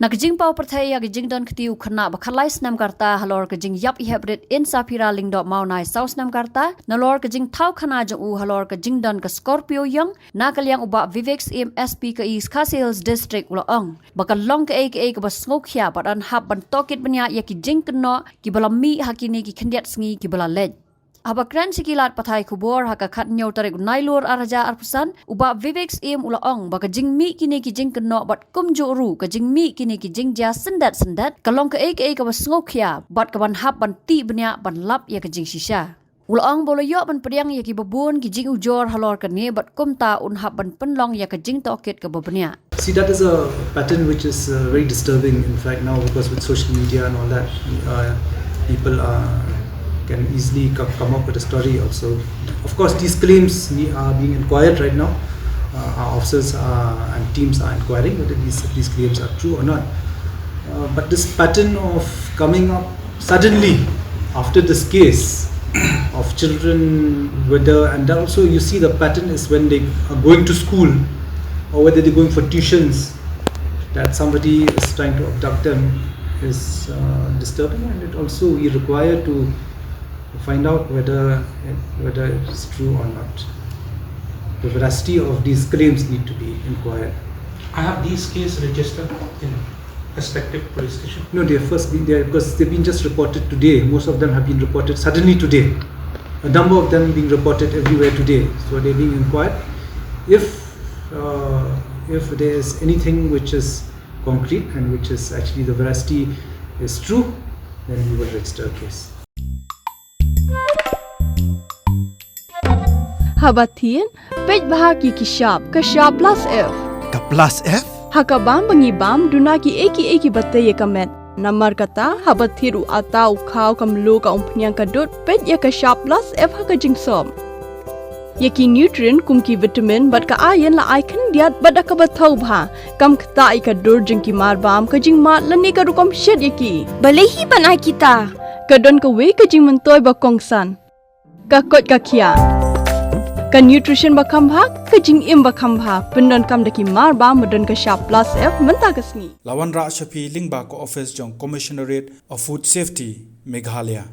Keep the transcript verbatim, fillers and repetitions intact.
Na ka jingpaw pyrthei ïa ka jingdon kti u khynnah ba khatlai snem ka rta halor ka jingïap ïehep rit Insaphira Lyngdoh Mawnai saw snem ka rta, nalor ka jingthaw khana jong u halor ka jingdon ka Scorpio ïong, na ka liang u Bah Vivek Syiem, S P ka East Khasi Hills District, u la ong ba ka long kaei kaei kaba sngewkhia bad yn hap ban tohkit bniah ïa ki jingkynnoh kiba la mih ha kine ki khyndiat sngi kiba la leit. Haba kren sha ki lad pathai khubor ha ka khathynñiew tarik u Nailur ar hajar arphew san, u Bah Vivek Syiem u la ong ba ka jingmih kine ki jingkynnoh bad kumjuh ruh ka jingmih kine ki jingjia syndet syndet ka long kaei kaei kaba sngewkhia bad kaban hap ban tih bniah ban lap ïa ka jingshisha. U la ong ba u la ïoh ban pdiang ïa kiba bun ki jingujor halor kane bad kumta un hap ban pynlong ïa ka jingtohkit kaba bniah. See, that is a pattern which is uh, very disturbing, in fact, now, because with social media and all that, uh, people are, can easily co- come up with a story also. Of course, these claims ne- are being inquired right now. Uh, our officers are, and teams are inquiring whether these, these claims are true or not. Uh, but this pattern of coming up suddenly after this case of children, whether, and also you see the pattern is when they are going to school or whether they're going for tuitions, that somebody is trying to abduct them is uh, disturbing, and it also we require to find out whether whether it is true or not. The veracity of these claims need to be inquired. I have these cases registered in respective police station. No, they've first been there because they've been just reported today. Most of them have been reported suddenly today. A number of them being reported everywhere today. So they're being inquired. If uh, if there is anything which is concrete and which is actually the veracity is true, then we will register a case. Haba thied, peit bha ki ki shap, ka shap plus F. Ka plus F? Ha ka bam ba ngi bam, duna ki ei ki ei ki ba tei ïa ka met. Namar kata, haba thied u ata u khaw ka mluh ka umphniang ka dud, peit ïa ka shap plus F ha ka jingsop. Ïa ki nutrient kum ki vitamin bad ka iron la ai khyndiat bad da kaba thaw bha. Kam ktah ïa ka dur jong ki mar bam, ka jingmad lane ka rukom shet ïa ki. Balei hi ban ai kita? Ka don kawei ka jingmyntoi ba kongsan. Ka koit ka khiah. Ka nutrition ba kham bha, ka jingim ba kham bha. Pyndonkam da ki mar bam ba don ka shap plus F mynta ka sngi. La wanrah sha phi lyngba ka office jong Commissionerate of Food Safety, Meghalaya.